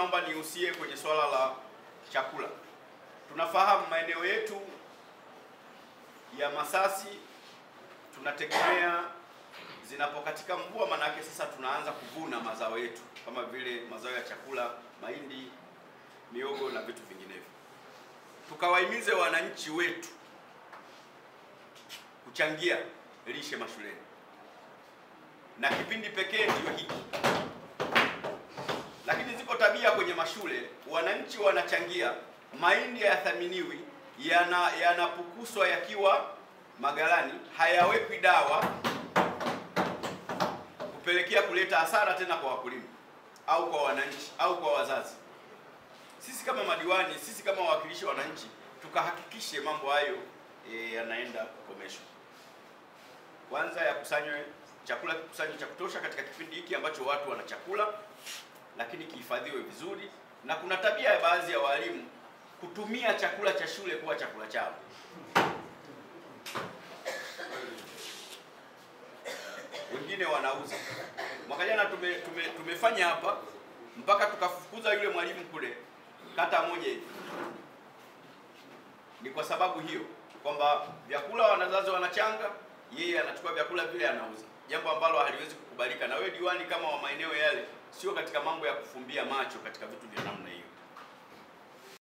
Naomba nihusie kwenye swala la chakula. Tunafahamu maeneo yetu ya Masasi tunategemea zinapokatika mvua, manake sasa tunaanza kuvuna mazao yetu kama vile mazao ya chakula, mahindi, miogo na vitu vinginevyo. Tukawahimize wananchi wetu kuchangia lishe mashuleni, na kipindi pekee ndio hiki. Lakini ziko tabia kwenye mashule, wananchi wanachangia, mahindi hayathaminiwi, yanapukuswa yakiwa magalani, hayawekwi dawa, kupelekea kuleta hasara tena kwa wakulima au kwa wananchi au kwa wazazi. Sisi kama madiwani, sisi kama wawakilishi wa wananchi, tukahakikishe mambo hayo yanaenda kukomeshwa. Kwanza yakusanywe chakula, kikusanywe cha kutosha katika kipindi hiki ambacho watu wana chakula, lakini kihifadhiwe vizuri. Na kuna tabia ya baadhi ya walimu kutumia chakula cha shule kuwa chakula chao. Wengine wanauza. Mwaka jana tumefanya hapa mpaka tukafukuza yule mwalimu kule kata moja hivi. Ni kwa sababu hiyo kwamba vyakula wanazazi wanachanga, yeye anachukua vyakula vile anauza. Jambo ambalo haliwezi kukubalika. Na wewe diwani kama wa maeneo yale, sio katika mambo ya kufumbia macho katika vitu vya namna hiyo.